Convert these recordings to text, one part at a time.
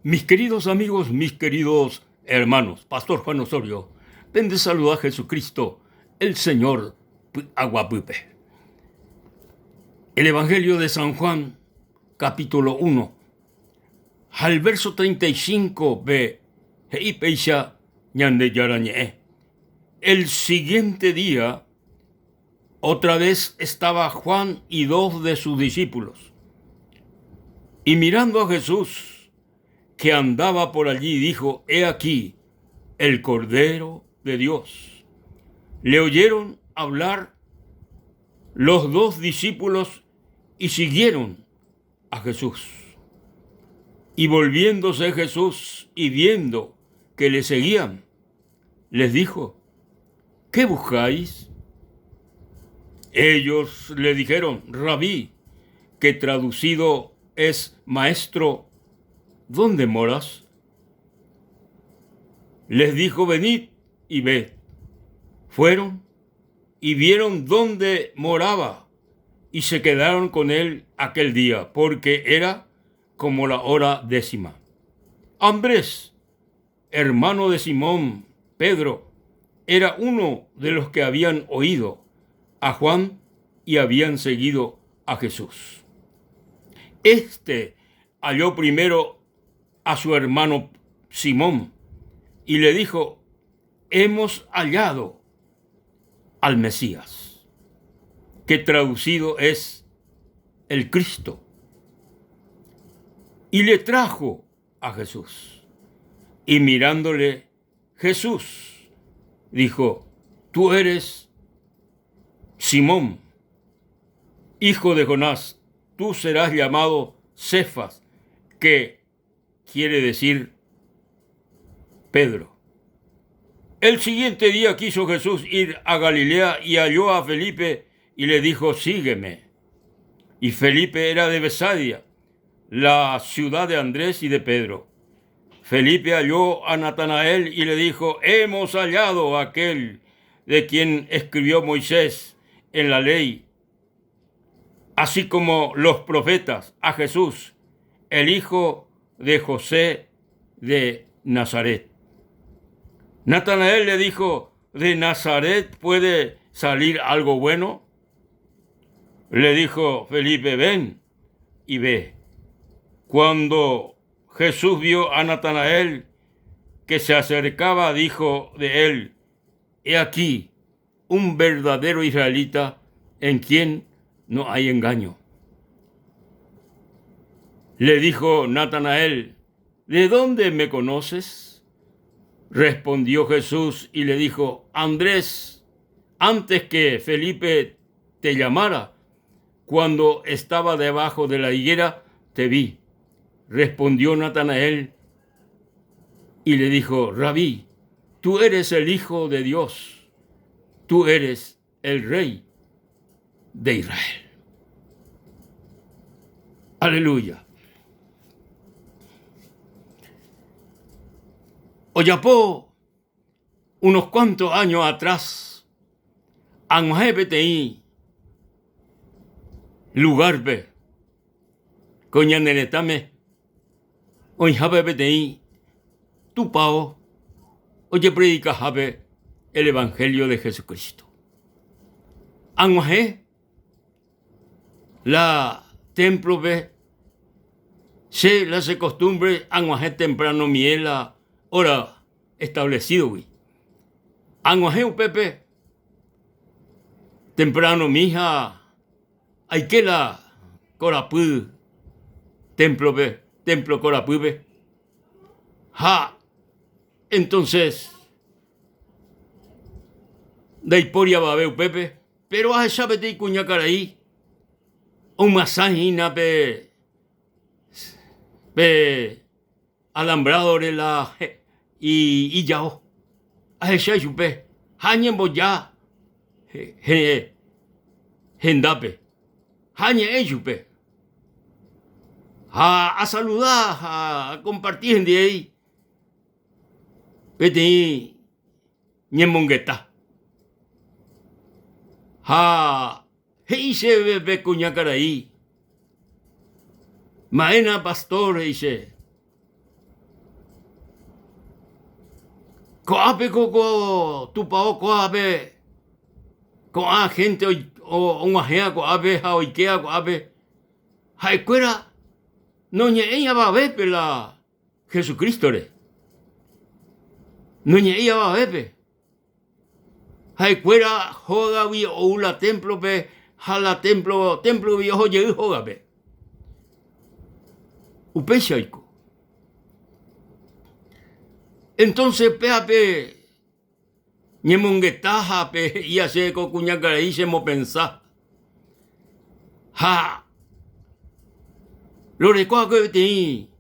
Mis queridos amigos, mis queridos hermanos, Pastor Juan Osorio, pende saluda Jesucristo, el Señor py'aguapýpe. El Evangelio de San Juan, capítulo 1, ha el verso 35 pe he'i péicha Ñandejára Ñe'ẽ. El siguiente día, otra vez estaba Juan y dos de sus discípulos. Y mirando a Jesús, que andaba por allí, dijo, He aquí el Cordero de Dios. Le oyeron hablar los dos discípulos y siguieron a Jesús. Y volviéndose Jesús y viendo que le seguían, les dijo, ¿qué buscáis? Ellos le dijeron, Rabí, que traducido es maestro, ¿dónde moras? Les dijo, venid y ved. Fueron y vieron dónde moraba y se quedaron con él aquel día, porque era como la hora décima. Andrés, hermano de Simón Pedro, era uno de los que habían oído a Juan y habían seguido a Jesús. Este halló primero a su hermano Simón y le dijo, hemos hallado al Mesías, que traducido es el Cristo. Y le trajo a Jesús. Y mirándole Jesús, dijo, tú eres Simón, hijo de Jonás, tú serás llamado Cefas, que quiere decir Pedro. El siguiente día quiso Jesús ir a Galilea y halló a Felipe y le dijo, sígueme. Y Felipe era de Besadia, la ciudad de Andrés y de Pedro. Felipe halló a Natanael y le dijo, hemos hallado a aquel de quien escribió Moisés en la ley, así como los profetas, a Jesús, el hijo de José de Nazaret. Natanael le dijo, ¿de Nazaret puede salir algo bueno? Le dijo Felipe, ven y ve. Cuando Jesús vio a Natanael que se acercaba, dijo de él, he aquí un verdadero israelita en quien no hay engaño. Le dijo Natanael, ¿de dónde me conoces? Respondió Jesús y le dijo, Andrés, antes que Felipe te llamara, cuando estaba debajo de la higuera, te vi. Respondió Natanael y le dijo, Rabí, tú eres el Hijo de Dios, tú eres el Rey de Israel. Aleluya. Ojapo unos cuantos años atrás, ag̃uahẽ peteĩ lugárpe ko ñane retãme oĩhápe peteĩ tupao ojepredikahápe el evangelio de Jesucristo. Ag̃uahẽ la témplope, che la che kostúmbre ag̃uahẽ tempranomie la óra establecídogui. Ag̃uahẽ upépe tempranomi ha aike la korapy témplope, témplo korapýpe ha entonces ndaipóri avave upépe. Péro ahecha peteĩ kuñakarai omyasã hína pe pe alambrádore la ijao. Ahecha ichupe ha añemboja hendápe ha añe'ẽ ichupe. Ha asaluda ha akomparti hendive peteĩ ñemongeta. Ha he'i chéve pe kuñakarai, Ma'éna pastor, he'i che. Ko'ápeko ko tupao ko'ápe ko'ã hénte og̃uahẽva ko'ápe ha oikéva ko'ápe, ha'ekuéra noñe'ẽi avavépe la Jesucrístore. Noñe'ẽi avavépe. Ha'ekuéra hógagui ou la témplope ha la témplo témplogui oho jey hógape. Upéicha oiko. Entonces péape ñemongeta ha pe he'íva chéve ko kuñakarai chemopensa. Ha roreko va'ekue peteĩ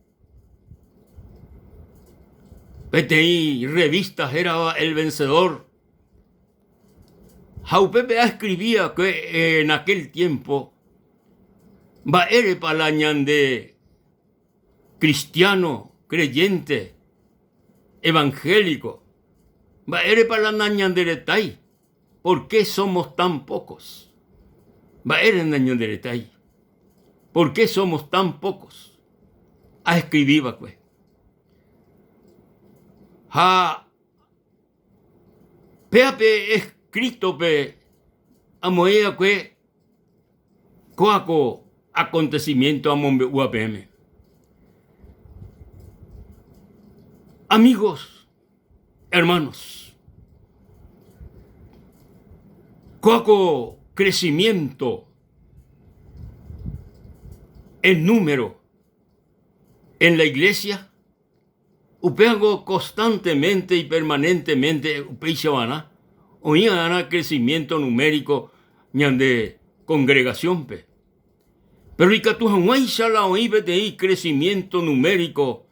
Peteĩ revista hérava El Vencedor ha upépe aescribi va'ekue en aquel tiempo mba'érepa la ñande cristiano, creyente, evangélico, mba'érepa la nañanderetái, por qué somos tan pocos? Mba'ére nañanderetái? ¿Por qué somos tan pocos? Aescribi va'ekue. Ha péape escrito-pe amoĩ va'ekue kóa ko acontecimiento amombe'úva peẽme. Amigos, hermanos, kóa ko crecimiento en número en la iglesia, upévango constantemente y permanentemente upéicha va'erã, oĩ va'erã crecimiento numérico ñande congregación-pe. Pero ikatu hag̃uáicha la oĩ peteĩ crecimiento numérico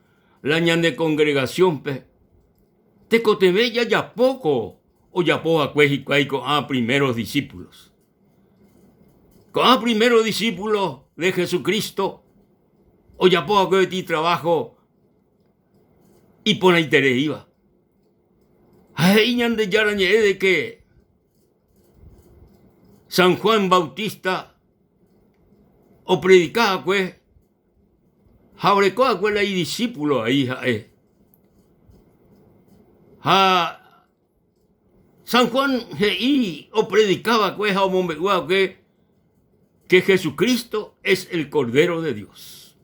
la ñane congregación-pe, tekotevẽ jajapo ko ojapo va'ekue hikuái ko'ã primeros discípulos. Ko'ã primeros discípulos de Jesucristo ojapo va'ekue peteĩ trabajo iporãitereíva. Ha he'i Ñandejára ñe'ẽ de que San Juan Bautista opredika va'ekue ha oreko va'ekue la idisípulo aí ha'e. Ha San Juan he'i opredika va'ekue ha omombe'u va'ekue que Jesucristo es el Cordero de Dios.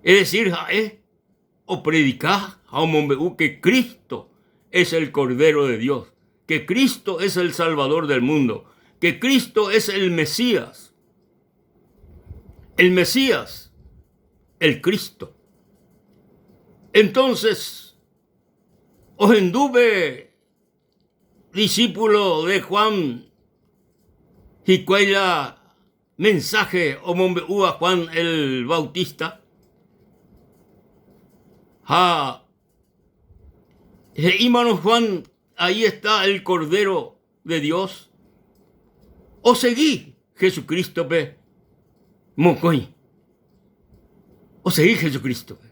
Es decir, ha'e opredika ha omombe'u que Cristo es el Cordero de Dios, que Cristo es el Salvador del mundo, que Cristo es el Mesías. El Mesías, el Cristo. Entonces, Ohendu pe disípulo de Juan hikuái la mensáhe omombe'úva Juan el Bautista ha he'ímarõ Juan, ahí está el Cordero de Dios, osegi Jesucrístope mokõi. Osegi Jesucrístope.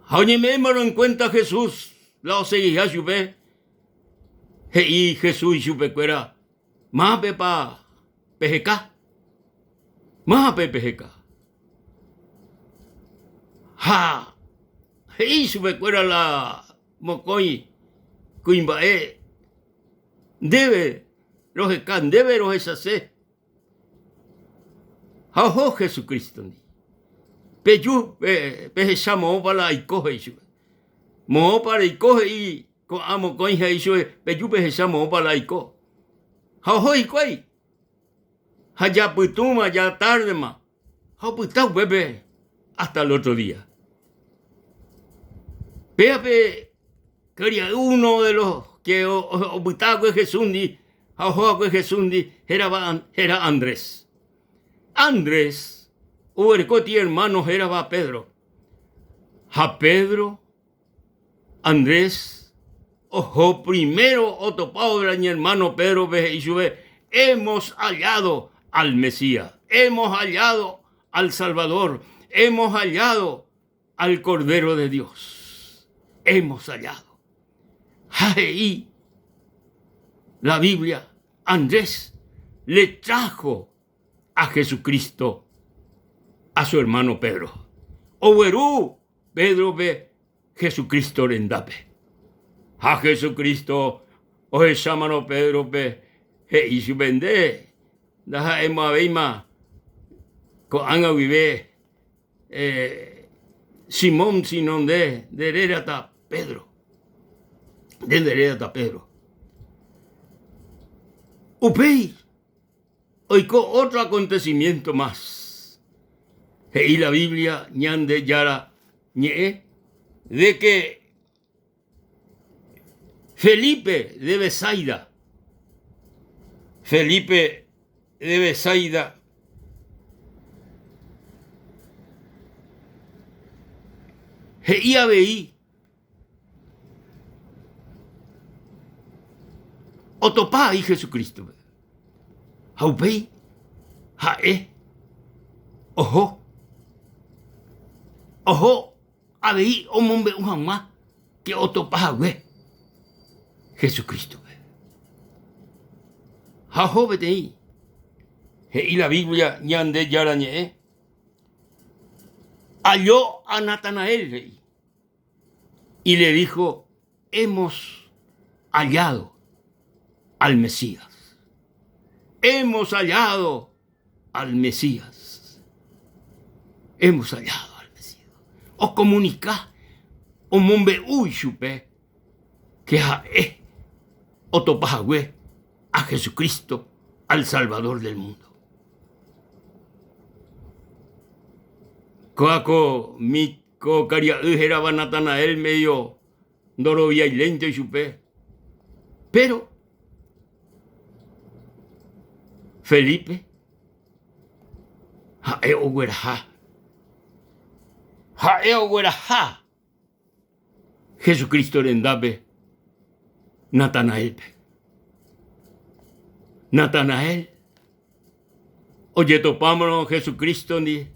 Ha oñeme'ẽmarõ en cuenta Jesús la osegiha chupe, he'i Jesús ichupekuéra, Mávapepa peheka? Mávape peheka? Ha he'i chupekuéra la mokõi kuimba'e, Ndéve roheka, ndéve rohechase. Ha oho Jesucristo-ndi. Peju pehecha moõpa la aiko, he'i chupe. Moõpa reiko, he'i ko'ã mokõi he'i chupe, peju pehecha moõpa la aiko. Ha oho hikuái. Ha japytũma, ja tárdema. Ha opyta upépe hasta el otro día. Péape karia'y uno de los que opyta va'ekue Jesúsndi ha oho va'ekue Jesúsndi hérava héra Andrés. Andrés oguerekóti hermano hérava Pedro. Ha Pedro Andrés oho primero otopa iñermáno Pédrope he'i chupe, Hemos hallado al Mesías, hemos hallado al Salvador, hemos hallado al Cordero de Dios, hemos hallado. Ha he'i la Biblia, Andrés le trajo a Jesucristo a su hermano Pedro. Ogueru Pédrope Jesucristo rendápe. Ha Jesucristo ohechámarõ Pédrope he'i chupe, Nde ndaha'emo'ãvéima ko'ág̃a guive Simón, sino nde nderérata Pedro. Nde nderérata Pedro. Upéi oiko otro acontecimiento más. He'i la Biblia Ñandejára ñe'ẽ de que Felipe de Betsaida, Felipe de Betsaida he'i avei otopa avei Jesucrístope. Ha upéi ha'e oho, oho avei omombe'u hag̃ua ke otopa hague Jesucrístope. Ha oho peteĩ, he'i la Biblia Ñandejára Ñe'ẽ, Halló a Natanael, he'i, y le dijo, hemos hallado al Mesías. Hemos hallado al Mesías. Hemos hallado al Mesías. Okomunika, omombe'u ichupe ke ha'e otopa hague a Jesucristo, al Salvador del mundo. Kóa ko mi ko karia'y hérava Natanael medio ndoroviailénte ichupe. Péro Felipe ha'e ogueraha, ha'e ogueraha Jesucristo rendápe Natanaélpe. Natanael ojetopámarõ Jesucristo-ndi,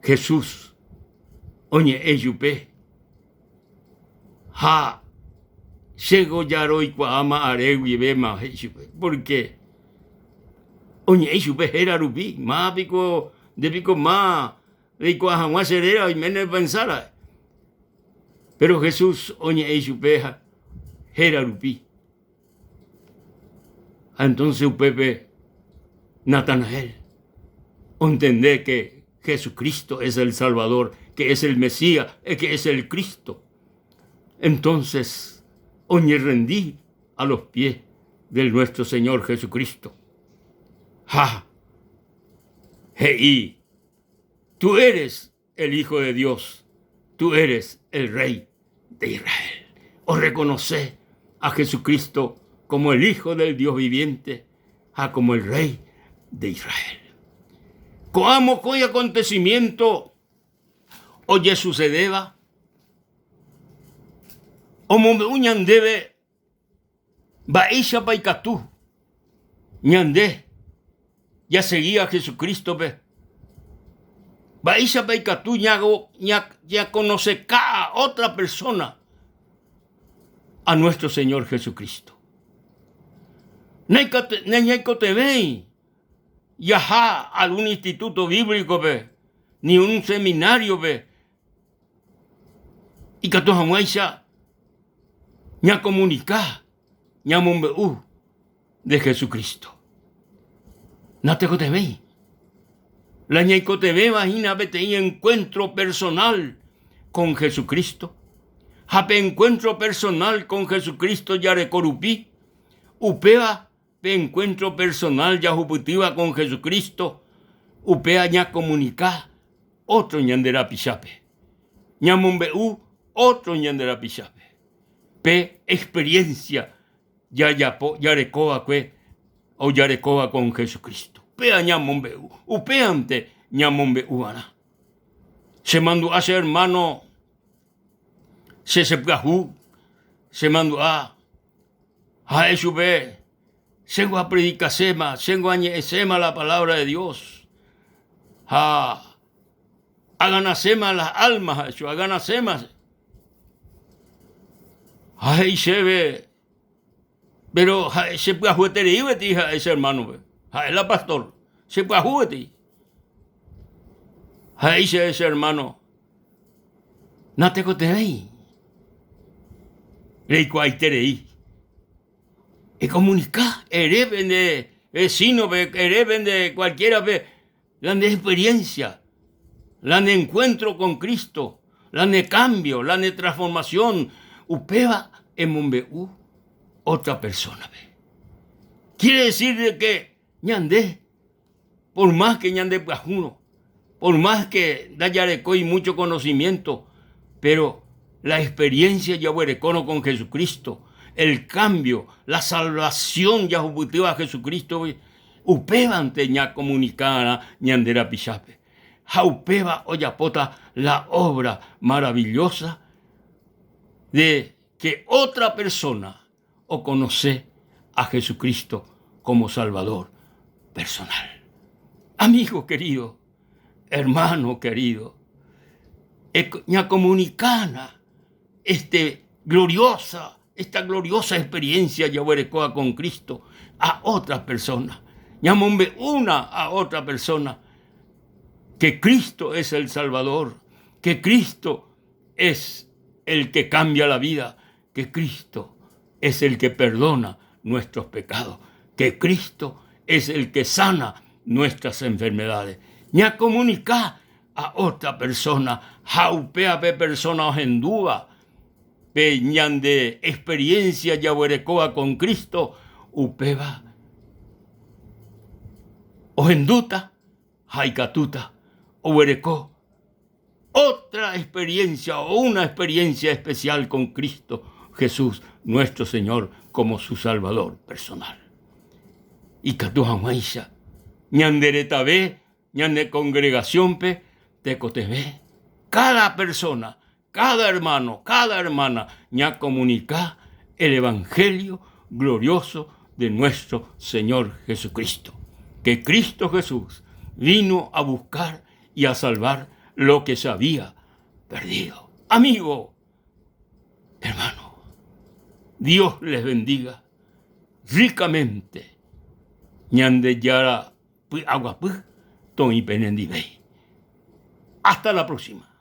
Jesús oñe'ẽ ichupe ha chéko ja roikuaáma are guivéma he'i chupe, pórke oñe'ẽ ichupe héra rupi, máva piko nde piko máva reikuaa hag̃ua che réra oiméne repensára'e. Péro Jesús oñe'ẽ ichupe héra rupi. Ha entonces upépe Natanael ontende que Jesucristo es el Salvador, que es el Mesías, que es el Cristo. Entonces oñerrendi a los pies del nuestro Señor Jesucristo. Ha he'i, tú eres el Hijo de Dios, tú eres el Rey de Israel. Orrekonose a Jesucristo como el Hijo del Dios viviente ha como el Rey de Israel. Ko'ã mokõi acontecimiento ojesucedéva omombe'u ñandéve Mba'éichapa ikatu ñande jasegi a Jesucrístope? Mba'éichapa ikatu ñakonoseka a ótra persóna a nuestro Señor Jesucristo? Nañaikotevẽi jaha algún instituto bíblicope ni un semináriope Ikatu hag̃uáicha ñakomunika, ñamombe'u de Jesucristo. Natekotevẽi. La ñaikotevẽva hína peteĩ encuentro personal con Jesucristo. Ha pe encuentro personal con Jesucristo jareko rupi, upéva pe encuentro personal jahupytýva con Jesucristo, upéva ñakomunika ótro ñande rapichápe. Ñamombe'u ótro ñande rapichápe pe experiencia jajapo, jareko va'ekue o jarekóva con Jesucristo. Upéva ñamombe'u, upévante ñamombe'u va'erã. Chemandu'a che hermano, che chepyahu, chemandu'a ha'e chupe Chéngo apredikaséma, chéngo añe'ẽséma la palabra de Dios. Ha aganaséma las almas, ha'e chupe, aganaséma. Ha he'i chéve, pero ha'e chepyahueterei gueteri ha'e che hermano-pe, ha'e la pastor, chepyahu gueteri. Ha he'i chéve che hermano, natekotevẽi. Reikuaaiterei. Ekomunika, ere pende vecino-pe, ere pende cualquiera-pe la nde experiencia, la nde encuentro con Cristo, la nde cambio, la nde transformación, upéva emombe'u otra persona-pe. Quiere decir de que ñande, por más que ñande pyahúrõ, por más que ndajarekói mucho conocimiento, pero la experiencia jaguerekórõ con Jesucristo, el cambio, la salvación jahupytýva Jesucristo-gui, upévante ñakomunika'arã ñande rapichápe. Ha upéva ojapóta la obra maravillosa de que otra persona oconoce a Jesucristo como Salvador personal. Amigo querido, hermano querido, ñakomunikána este gloriosa, esta gloriosa experiencia jaguerekóva con Cristo a otras personas. Ñamombe'úna a otra persona que Cristo es el Salvador, que Cristo es el que cambia la vida, que Cristo es el que perdona nuestros pecados, que Cristo es el que sana nuestras enfermedades. Ñakomunika a otra persona ha upéva pe persona ohendúva pe ñande experiencia jaguerekóva con Cristo, upéva ohendúta ha ikatúta oguereko otra experiencia o una experiencia especial con Cristo Jesús nuestro Señor como su Salvador personal. Ikatu hag̃uáicha ñande retave ñane congregación-pe tekotevẽ cada persona, cada hermano, cada hermana ñakomunika el Evangelio glorioso de nuestro Señor Jesucristo. Que Cristo Jesús vino a buscar y a salvar lo que se había perdido. Amigo, hermano, Dios les bendiga ricamente. Ñandejára py'aguapy toĩ penendivéi. Hasta la próxima.